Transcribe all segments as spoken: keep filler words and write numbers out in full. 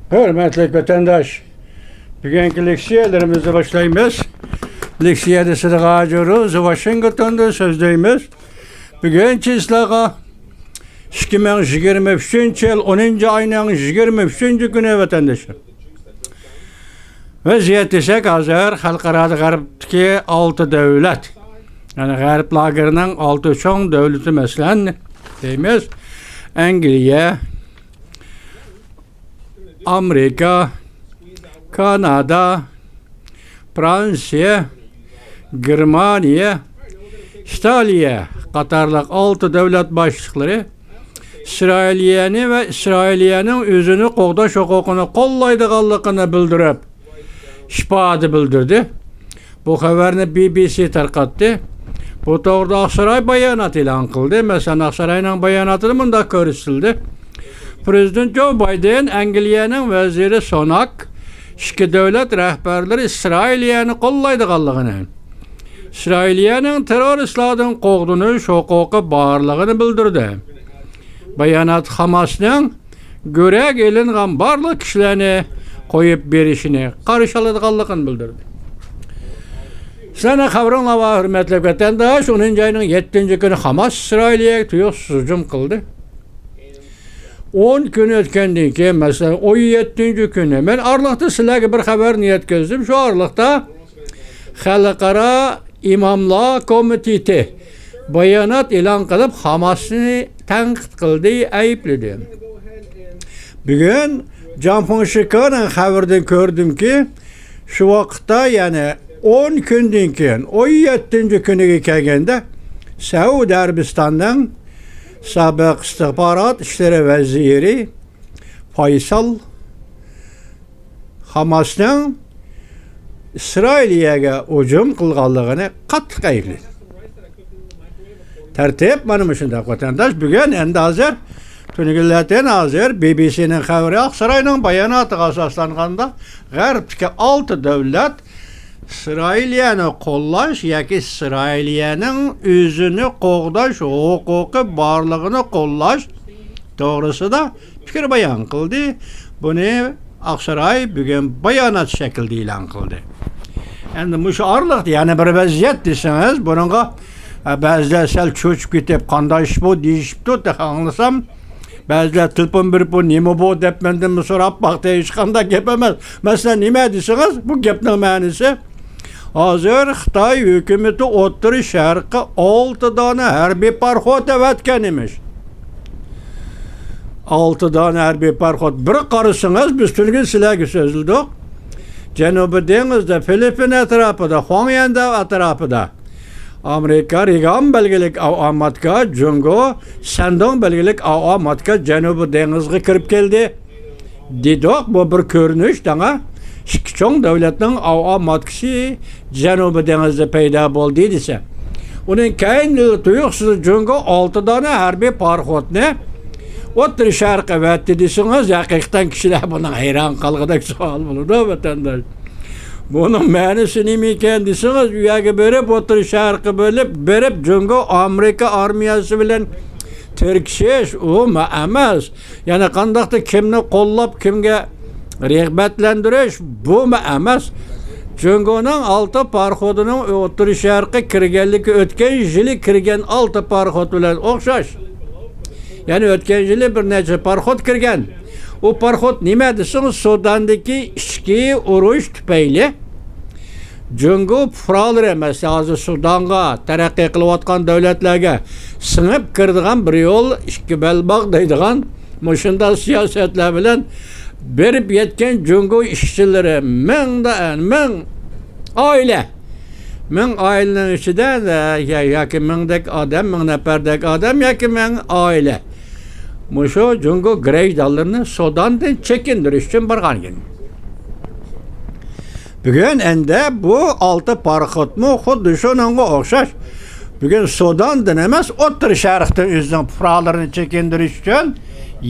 ھۆرمەتلىك ۋەتەنداش، بۈگۈنكى لېكسىيەلىرىمىزنى باشلايمىز. لېكسىيەدە سىلىغا ھازىر روز ۋاشىنگتوندىن سۆزلەيمىز. بۈگۈن چىسلاغا ئىككى مىڭ يىگىرمە ئۈچىنچى يىل ئونىنچى ئاينىڭ يىگىرمە ئۈچىنچى كۈنى، ۋەتەنداشلار. ۋەزىيەت دېسەك، ھازىر خەلقئارادا غەربتىكى ئالتە دۆلەت، يەنى غەرب لاگېرىنىڭ ئالتە چوڭ دۆلىتى، مەسىلەن، دەيمىز، ئەنگلىيە، ئامېرىكا، كانادا، فرانسىيە، گېرمانىيە، ئىتالىيە قاتارلىق ئالتە دۆلەت باشلىقلىرى ئىسرائىلىيەنى ۋە ئىسرائىلىيەنىڭ ئۆزىنى قوغداش ھوقۇقىنى قوللايدىغانلىقىنى بىلدۈرۈپ، ئىپادە بىلدۈردى. بۇ خەۋەرنى بى بى سى تارقاتتى. بۇ توغرىدا ئاقساراي بايانات ئېلان قىلدى. مەسىلەن، ئاقساراينىڭ باياناتىدا مۇنداق كۆرسىتىلدى: پرېزىدېنت جو بايدېن ئەنگلىيەنىڭ ۋەزىرى سۇناك ئىككى دۆلەت رەھبەرلىرى ئىسرائىلىيەنى قوللايدىغانلىقىنى، ئىسرائىلىيەنىڭ تېررورىستلاردىن قوغدىنىش ھوقۇقى بارلىقىنى بىلدۈردى. بايانات خاماسنىڭ گۆرۈگە ئېلىنغان بارلىق كىشىلەرنى قويۇپ بېرىشىنى قارشى ئالىدىغانلىقىنى بىلدۈردى. سىلەرنىڭ خەۋىرىڭلار بار، ھۆرمەتلىك ۋەتەنداش، ئونىنچى ئاينىڭ يەتتىنچى كۈنى خاماس ئىسرائىلىيەگە تۇيۇقسىز ھۇجۇم قىلدى. ئون كۈن ئۆتكەندىن كېيىن، مەسىلەن، ئون يەتتىنچى كۈنى، مەن ئارىلىقتا سىلەرگە بىر خەۋەرنى يەتكۈزدۈم. شۇ ئارىلىقتا خەلقئارا ئىماملار كومىتېتى بايانات ئېلان قىلىپ، خاماسنى تەنقىد قىلدى، ئەيىبلىدى. بۈگۈن جاڭ فېڭشىكېنىڭ خەۋىرىدىن كۆردۈمكى، شۇ ۋاقىتتا، يەنى ئون كۈندىن كېيىن، ئون يەتتىنچى كۈنىگە كەلگەندە، سەئۇدى ئەرەبىستاننىڭ سابىق ئىستىخبارات ئىشلىرى ۋەزىرى فايسال خاماسنىڭ ئىسرائىلىيەگە ھۇجۇم قىلغانلىقىنى قاتتىق ئەيىبلىدى. تەرتىپ مانا مۇشۇنداق، ۋەتەنداش. بۈگۈن ئەمدى ھازىر، تۈنۈگۈنلەتىن ھازىر بى بى سىنىڭ خەۋىرى، ئاقساراينىڭ باياناتىغا ئاساسلانغاندا، غەربتىكى ئالتە دۆلەت ئىسرائىلىيەنى قوللاش ياكى ئىسرائىلىيەنىڭ ئۆزىنى قوغداش ھوقۇقى بارلىقىنى قوللاش توغرىسىدا پىكىر بايان قىلدى. بۇنى ئاقساراي بۈگۈن بايانات شەكلىدە ئېلان قىلدى. ئەمدى مۇشۇ ئارىلىقتا يەنە بىر ۋەزىيەت دېسىڭىز، بۇنىڭغا، ئە، بەزىلەر سەل چۆچۈپ كېتىپ، «قانداق ئىش بۇ؟» دېيىشىپتۇ، تېخى ئاڭلىسام. بەزىلەر تېلېفون بېرىپ، «بۇ نېمە بۇ؟» دەپ مەندىن سوراپ باقتى. ھېچقانداق گەپ ئەمەس. مەسىلەن، نېمە دېسىڭىز، بۇ گەپنىڭ مەنىسى، ھازىر خىتاي ھۆكۈمىتى ئوتتۇرا شەرققە ئالتە دانە ھەربىي پاراخوت ئەۋەتكەن ئىمىش. ئالتە دانە ھەربىي پاراخوت. بىر قارىسىڭىز، بىز تۈنۈگۈن سىلەرگە سۆزلىدۇق. جەنۇبىي دېڭىزدا، فىلىپپىن ئەتراپىدا، خۇاڭيەنداۋ ئەتراپىدا ئامېرىكا رېگان بەلگىلىك ئاۋۇ ئاماتكا، جۇڭگو شەندۇڭ بەلگىلىك ئاۋۇ ئاماتكا جەنۇبىي دېڭىزغا كىرىپ كەلدى. دېدۇق، بۇ بىر كۆرۈنۈش، دەڭە. ئىككى چوڭ دۆلەتنىڭ ئاۋۇ ئاماتكىسى جەنۇبىي دېڭىزدا پەيدا بولدى دېسە. ئۇنىڭ كەينىدىن تۇيۇقسىز جۇڭگو ئالتە دانە ھەربىي پاراخوتنى ئوتتۇرا شەرققە ئەۋەتتى دېسىڭىز، ھەقىقەتەن كىشىلەر بۇنىڭ ھەيران قالغۇدەك سوئال بولىدۇ، ۋەتەنداش. بۇنىڭ مەنىسى نېمە ئىكەن دېسىڭىز، ئۇ يەرگە بېرىپ، ئوتتۇرا شەرققە بېرىپ، بېرىپ جۇڭگو ئامېرىكا ئارمىيەسى بىلەن تىركىشىش، ئۇمۇ ئەمەس. يەنە قانداقتۇر كىمنى قوللاپ، كىمگە رىغبەتلەندۈرۈش، بۇمۇ ئەمەس. جۇڭگونىڭ ئالتە پاراخوتىنىڭ ئوتتۇرا شەرققە كىرگەنلىكى ئۆتكەن يىلى كىرگەن ئالتە پاراخوت بىلەن ئوخشاش. يەنى ئۆتكەن يىلى بىر نەچچە پاراخوت كىرگەن. ئۇ پاراخوت نېمە دېسىڭىز، سۇداندىكى ئىچكى ئۇرۇش تۈپەيلى جۇڭگو پۇقرالىرى، مەسىلەن، ھازىر سۇدانغا، تەرەققىي قىلىۋاتقان دۆلەتلەرگە سىڭىپ كىرىدىغان بىر يول، ئىككى بەلباغ دەيدىغان مۇشۇنداق سىياسەتلەر بىلەن بېرىپ يەتكەن جۇڭگو ئىشچىلىرى مىڭدا مىڭ ئائىلە، مىڭ ئائىلىنىڭ ئىچىدە، يا-، ياكى مىڭدەك ئادەم، مىڭ نەپەردەك ئادەم ياكى مىڭ ئائىلە مۇشۇ جۇڭگو گرەجدانلىرىنى سۇداندىن چېكىندۈرۈش ئۈچۈن بارغانىكەن. بۈگۈن ئەندى بۇ ئالتە پاراخوتمۇ خۇددى شۇنىڭغا ئوخشاش. بۈگۈن سۇداندىن ئەمەس، ئوتتۇرا شەرقتىن ئۆزىنىڭ پۇقرالىرىنى چېكىندۈرۈش ئۈچۈن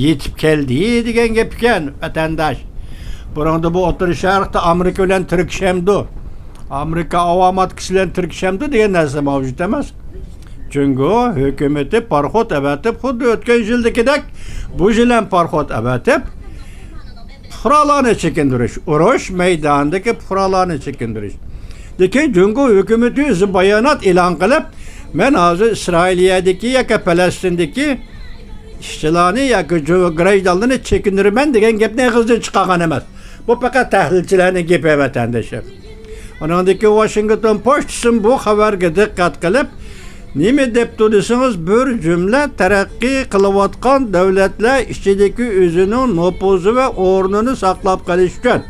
يېتىپ كەلدى دېگەن گەپ ئىكەن، ۋەتەنداش. بۇرۇندا بۇ ئوتتۇرا شەرقتە ئامېرىكا بىلەن تىركىشەمدۇ، ئامېرىكا ئاۋۇ ئاماتكىسى بىلەن تىركىشەمدۇ دېگەن نەرسە مەۋجۇت ئەمەس. جۇڭگو ھۆكۈمىتى پاراخوت ئەۋەتىپ، خۇددى ئۆتكەن يىلدىكىدەك بۇ يىل ھەم پاراخوت ئەۋەتىپ، پۇقرالارنى چېكىندۈرۈش، ئۇرۇش مەيدانىدىكى پۇقرالارنى چېكىندۈرۈش. لېكىن جۇڭگو ھۆكۈمىتى ئۆزى بايانات ئېلان قىلىپ، مەن ھازىر ئىسرائىلىيەدىكى ياكى پەلەستىندىكى ئىشچىلارنى ياكى جۇ-، گراژدانلارنى چېكىندۈرىمەن دېگەن گەپنى ئېغىزدىن چىقارغان ئەمەس. بۇ پەقەت تەھلىلچىلەرنىڭ گېپى، ۋەتەنداشلار. ئۇنىڭدىن كېيىن ۋاشىنگتون پوچتىسىمۇ بۇ خەۋەرگە دىققەت قىلىپ، نېمە دەپتۇ دېسىڭىز، بىر جۈملە تەرەققىي قىلىۋاتقان دۆلەتلەر ئىچىدىكى ئۆزىنىڭ نوپۇزى ۋە ئورنىنى ساقلاپ قېلىش ئۈچۈن،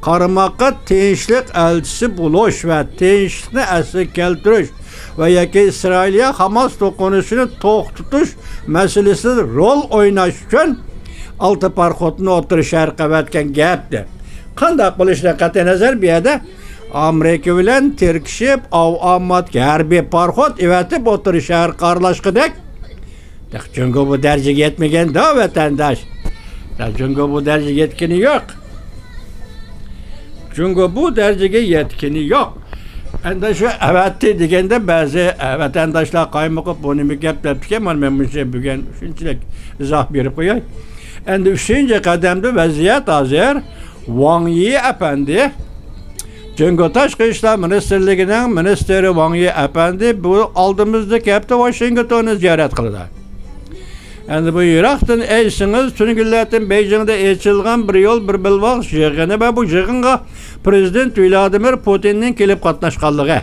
قارىماققا تىنچلىق ئەلچىسى بولۇش ۋە تىنچلىقنى ئەسلىگە كەلتۈرۈش ۋە ياكى ئىسرائىلىيە ھاماس توقۇنۇشىنى توختىتىش مەسىلىسىدە رول ئويناش ئۈچۈن ئالتە پاراخوتنى ئوتتۇرا شەرققە ئەۋەتكەن گەپتى. قانداق بولۇشىدىن قەتئىينەزەر، بۇ يەردە ئامېرىكا بىلەن تىركىشىپ، ئاۋۇ ئامماتكە ھەربىي پاراخوت ئېۋەتىپ، ئوتتۇرا شەرققە ئارىلاشقۇدەك. جۇڭگو بۇ دەرىجىگە يەتمىگەندە، ۋەتەنداش. جۇڭگو بۇ دەرىجىگە يەتكىنى يوق. جۇڭگو بۇ دەرىجىگە يەتكىنى يوق. ئەمدى شۇ ئەۋەتتى دېگەندە بەزى، ئە، ۋەتەنداشلار قايمۇقۇپ، بۇ نېمە گەپ دەپتىكەن، مانا مەن مۇشۇ بۈگۈن شۇنچىلىك ئىزاھ بېرىپ قوياي. ئەمدى ئۈچىنچى قەدەمدە ۋەزىيەت ھازىر ۋاڭ يى ئەپەندى، جۇڭگو تاشقى ئىشلار مىنىستىرلىكىنىڭ مىنىستىرى ۋاڭ يى ئەپەندى بۇ ئالدىمىزدىكى ھەپتە ۋاشىنگتوننى زىيارەت قىلىدۇ. ئەمدى بۇ يىراقتىن ئېيتسىڭىز، تۈنۈگۈنلەردىن بېيجىڭدا ئېچىلغان بىر يول، بىر بەلباغ يىغىنى ۋە بۇ يىغىنغا پىرېزىدېنت ۋلادىمىر پۇتىننىڭ كېلىپ قاتناشقانلىقى.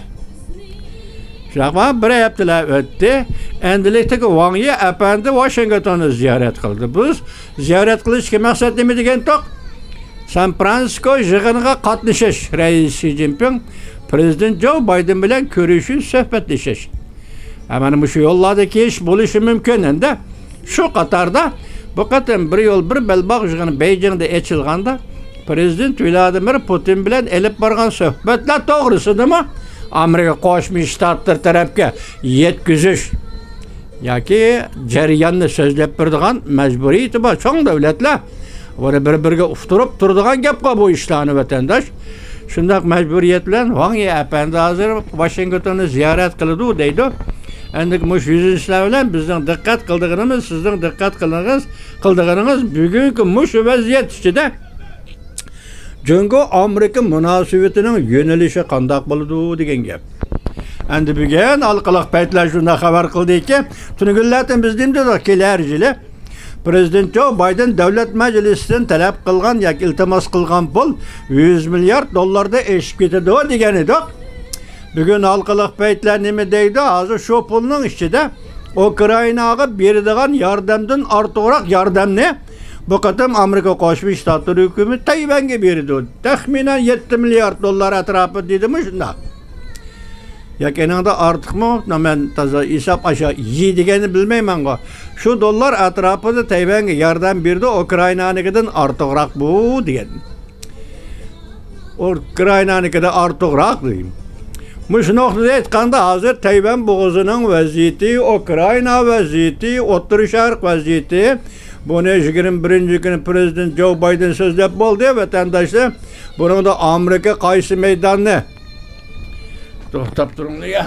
شۇنداقمۇ؟ بىر ھەپتىلەر ئۆتتى. ئەمدىلىكتىكى ۋاڭ يى ئەپەندى ۋاشىنگتوننى زىيارەت قىلدى. بىز زىيارەت قىلىشتىكى مەقسەت نېمە دېگەنتۇق؟ سان فرانسىسكو يىغىنىغا قاتنىشىش، رەئىس شى جىنپىڭ پىرېزىدېنت جو بايدېن بىلەن كۆرۈشۈش، سۆھبەتلىشىش. ھە، مانا مۇشۇ يوللاردىكى ئىش بولۇشى مۇمكىن. ئەمدى شۇ قاتاردا بۇ قېتىم بىر يول، بىر بەلباغ يىغىنى بېيجىڭدا ئېچىلغاندا، پىرېزىدېنت ۋلادىمىر پۇتىن بىلەن ئېلىپ بارغان سۆھبەتلەر توغرىسىدىمۇ ئامېرىكا قوشما شتاتلىرى تەرەپكە يەتكۈزۈش ياكى جەرياننى سۆزلەپ بېرىدىغان مەجبۇرىيىتى بار. چوڭ دۆلەتلەر بۇنى بىر-بىرىگە ئۇقتۇرۇپ تۇرىدىغان گەپقۇ بۇ ئىشلارنى، ۋەتەنداش. شۇنداق مەجبۇرىيەت بىلەن ۋاڭ يى ئەپەندى ھازىر ۋاشىنگتوننى زىيارەت قىلىدۇ دەيدۇ. ئەمدى مۇشۇ يۈزلىنىشلەر بىلەن بىزنىڭ دىققەت قىلىدىغىنىمىز، سىزنىڭ دىققەت قىلىدىغىنىڭىز، قىلىدىغىنىڭىز بۈگۈنكى مۇشۇ ۋەزىيەت ئىچىدە جۇڭگو ئامېرىكا مۇناسىۋىتىنىڭ يۆنىلىشى قانداق بولىدۇ دېگەن گەپ. ئەمدى بۈگۈن ھالقىلىق پەيتلەر شۇنداق خەۋەر قىلدىكى، تۈنۈگۈنلەردىن بىز نېمە دېدۇق؟ كېلەر يىلى پىرېزىدېنت جو بايدېن دۆلەت مەجلىسىدىن تەلەپ قىلغان ياكى ئىلتىماس قىلغان پۇل يۈز مىليارد دوللاردىن ئېشىپ كېتىدۇ دېگەن ئىدۇق. بۈگۈن ھالقىلىق پەيتلەر نېمە دەيدۇ؟ ھازىر شۇ پۇلنىڭ ئىچىدە ئۇكرائىناغا بېرىدىغان ياردەمدىن ئارتۇقراق ياردەمنى بۇ قېتىم ئامېرىكا قوشما شتاتلىرى ھۆكۈمىتى تەيۋەنگە بېرىدۇ. تەخمىنەن يەتتە مىليارد دوللار ئەتراپىدا دېدىمۇ شۇنداق؟ ياكى ئېنىڭدا ئارتۇقمۇ؟ مەن تازا ھېساب ئاشا يى دېگەننى بىلمەيمەنغۇ. شۇ دوللار ئەتراپىدا تەيۋەنگە ياردەم بېرىدۇ، ئۇكرائىنانىڭكىدىن ئارتۇقراق بۇ دېگەن. ئۇكرائىنانىڭكىدە ئارتۇقراق دېگەن. مۇشۇ نۇقتىدا ئېيتقاندا، ھازىر تەيۋەن بوغۇزىنىڭ ۋەزىيىتى، ئۇكرائىنا ۋەزىيىتى، ئوتتۇرا شەرق ۋەزىيىتى، بۇنى يىگىرمە بىرىنچى كۈنى پىرېزىدېنت جو بايدېن سۆزلەپ بولدى، ۋەتەنداشلار. بۇنىڭدا ئامېرىكا قايسى مەيداننى؟ توختاپ تۇرۇڭلار يا.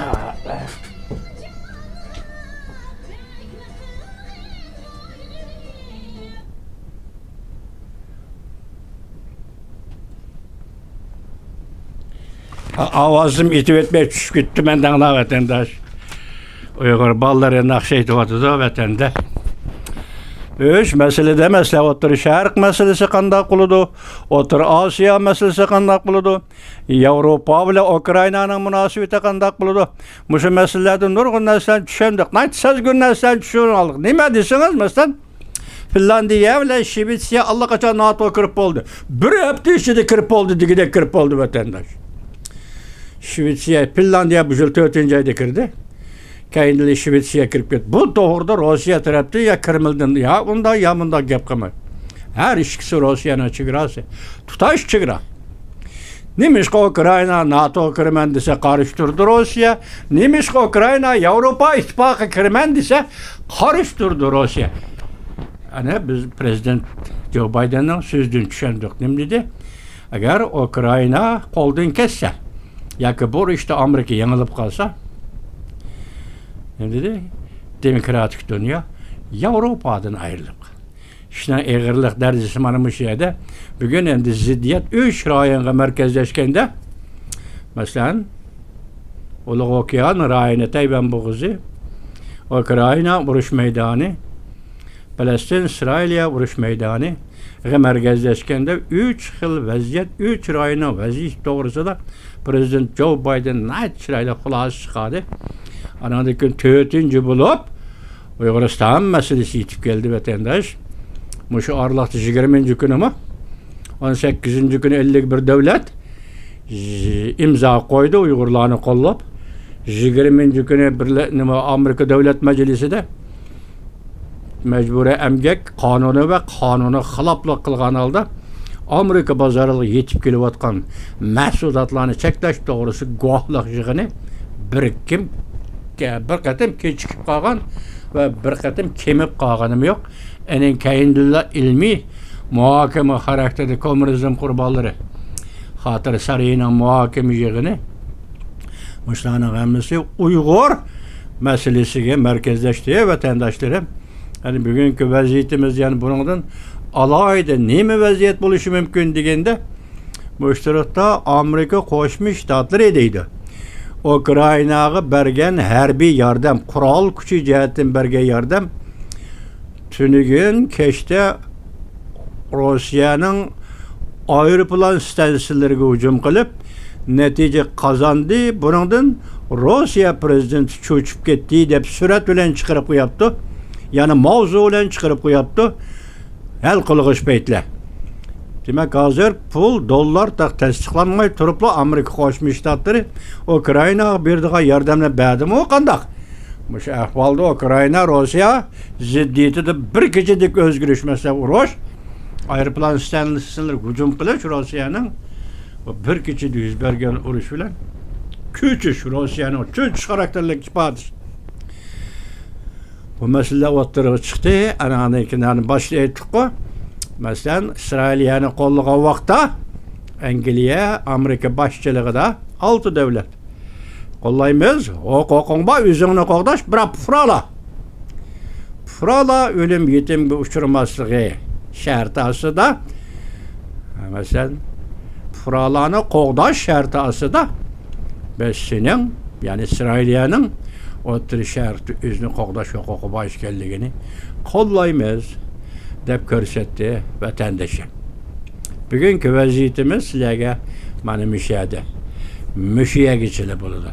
ئاۋازىم ئېتىۋەتمەي چۈشۈپ كېتىپتىمەن دەڭلار، ۋەتەنداش. ئۇيغۇر بالىلىرى ناخشا ئېيتىۋاتىدۇ ۋەتەندە. ئۈچ مەسىلىدە مەسىلە، ئوتتۇرا شەرق مەسىلىسى قانداق بولىدۇ؟ ئوتتۇرا ئاسىيا مەسىلىسى قانداق بولىدۇ؟ ياۋروپا بىلەن ئۇكرائىنانىڭ مۇناسىۋىتى قانداق بولىدۇ؟ مۇشۇ مەسىلىلەردە نۇرغۇن نەرسىلەرنى چۈشەندۇق. ناھايىتى سەزگۈر نەرسىلەرنى چۈشىنىۋالدۇق. نېمە دېسىڭىز، مەسىلەن، فىنلاندىيە بىلەن شىۋېتسىيە ئاللىقاچان ناتوغا كىرىپ بولدى. بىر ھەپتە ئىچىدە كىرىپ بولدى دېگۈدەك كىرىپ بولدى، ۋەتەنداش. شىۋېتسىيە، فىنلاندىيە بۇ يىل تۆتىنچى ئايدا كىردى. كەينىدىن شىۋېتسىيە كىرىپ كەتتى. بۇ توغرىدا روسىيە تەرەپتىن يا كرېملدىن يا ئۇنداق يا مۇنداق گەپ قىلمايدۇ. ھەر ئىككىسى روسىيەنىڭ چېگراسى. تۇتاش چېگرا. نېمىشقا ئۇكرائىنا ناتوغا كىرىمەن دېسە قارشى تۇرىدۇ روسىيە؟ نېمىشقا ئۇكرائىنا ياۋروپا ئىتتىپاقىغا كىرىمەن دېسە قارشى تۇرىدۇ روسىيە؟ ئەنە بىز پىرېزىدېنت جو بايدېننىڭ سۆزىدىن چۈشەندۇق. نېمە دېدى؟ ئەگەر ئۇكرائىنا قولدىن كەتسە ياكى بۇ ئىشتا ئامېرىكا يېڭىلىپ قالسا، نېمە دېدى؟ دېموكراتىك دۇنيا ياۋروپادىن ئايرىلىپ قال-، ئىشنىڭ ئېغىرلىق دەرىجىسى مانا مۇشۇ يەردە. بۈگۈن ئەمدى زىددىيەت ئۈچ رايونغا مەركەزلەشكەندە، مەسىلەن، ئۇلۇغ ئوكيان رايونى، تەيۋەن بوغۇزى، ئۇكرائىنا ئۇرۇش مەيدانى، پەلەستىن، ئىسرائىلىيە ئۇرۇش مەيدانىغا مەركەزلەشكەندە، ئۈچ خىل ۋەزىيەت، ئۈچ رايوننىڭ ۋەزىيىتى توغرىسىدا پىرېزىدېنت جو بايدېن ناھايىتى چىرايلىق خۇلاسە چىقاردى. ئانىڭدىن كېيىن تۆتىنچى بولۇپ ئۇيغۇرىستان مەسىلىسى يېتىپ كەلدى، ۋەتەنداش. مۇشۇ ئارىلىقتا يىگىرمىنچى كۈنىمۇ، ئون سەككىزىنچى كۈنى ئەللىك بىر دۆلەت ئىمزا قويدى ئۇيغۇرلارنى قوللاپ. يىگىرمىنچى كۈنى بىرلە-، نېمە، ئامېرىكا دۆلەت مەجلىسىدە مەجبۇرىي ئەمگەك قانۇنى ۋە قانۇنغا خىلاپلىق قىلغان ھالدا ئامېرىكا بازارلىرىغا يېتىپ كېلىۋاتقان مەھسۇلاتلارنى چەكلەش توغرىسىدا گۇۋاھلىق يىغىنى بىر كىم، بىر قېتىم كېچىكىپ قالغان ۋە بىر قېتىم كېمىپ قالغىنىمۇ يوق. ئېنىڭ كەينىدىنلا ئىلمىي مۇھاكىمە خاراكتېرىدە كوممۇنىزم قۇربانلىرى خاتىرە سارىيىنىڭ مۇھاكىمە يىغىنى. مۇشۇلارنىڭ ھەممىسى ئۇيغۇر مەسىلىسىگە مەركەزلەشتى، ۋەتەنداشلىرىم. يەنى بۈگۈنكى ۋەزىيىتىمىز يەنە بۇنىڭدىن ئالاھىدە نېمە ۋەزىيەت بولۇشى مۇمكىن دېگەندە، مۇشۇ تۇرۇقتا ئامېرىكا قوشما شتاتلىرى دەيدۇ، ئۇكرائىناغا بەرگەن ھەربىي ياردەم، قورال كۈچى جەھەتتىن بەرگەن ياردەم، تۈنۈگۈن كەچتە روسىيەنىڭ ئايروپىلان ستانسىلىرىغا ھۇجۇم قىلىپ، نەتىجە قازاندى. بۇنىڭدىن روسىيە پىرېزىدېنتى چۆچۈپ كەتتى دەپ سۈرەت بىلەن چىقىرىپ قوياپتۇ. يەنى ماۋزۇ بىلەن چىقىرىپ قوياپتۇ. ھەل قىلغۇچ پەيتلەر. دېمەك، ھازىر پۇل، دوللار تېخى تەستىقلانماي تۇرۇپلا، ئامېرىكا قوشما شتاتلىرى ئۇكرائىناغا بېرىدىغان ياردەمنى بەردىمۇ قانداق؟ مۇشۇ ئەھۋالدا ئۇكرائىنا، روسىيە زىددىيىتىدە بىر كېچىدىكى ئۆزگىرىش، مەسىلەن، ئۇرۇش، ئايروپىلان ستانسىلىرىغا ھۇجۇم قىلىش، روسىيەنىڭ بۇ بىر كېچىدە يۈز بەرگەن ئۇرۇش بىلەن چۆچۈش، روسىيەنىڭ چۆچۈش خاراكتېرلىك ئىپادىسى. بۇ مەسىلىلەر ئوتتۇرىغا چىقتى. ئەنە ئاندىن كېيىن باشتا ئېيتتۇققۇ. مەسىلەن، ئىسرائىلىيەنى قوللىغان ۋاقىتتا ئەنگلىيە، ئامېرىكا باشچىلىقىدا ئالتە دۆلەت قوللايمىز. ھوقۇقۇڭ بار، ئۆزۈڭنى قوغداش، بىراق پۇقرالار، پۇقرالار ئۆلۈم يېتىمگە ئۇچرىماسلىقى شەرتى ئاستىدا، مەسىلەن، پۇقرالارنى قوغداش شەرتى ئاستىدا، بىز سېنىڭ، يەنى ئىسرائىلىيەنىڭ ئوتتۇرا شەرقتە ئۆزىنى قوغداش ھوقۇقى بار ئىكەنلىكىنى قوللايمىز، دەپ كۆرسەتتى ۋەتەندىشىم. بۈگۈنكى ۋەزىيىتىمىز سىلەرگە مانا مۇشۇ يەردە، مۇشۇ يەرگىچىلا بولىدۇ.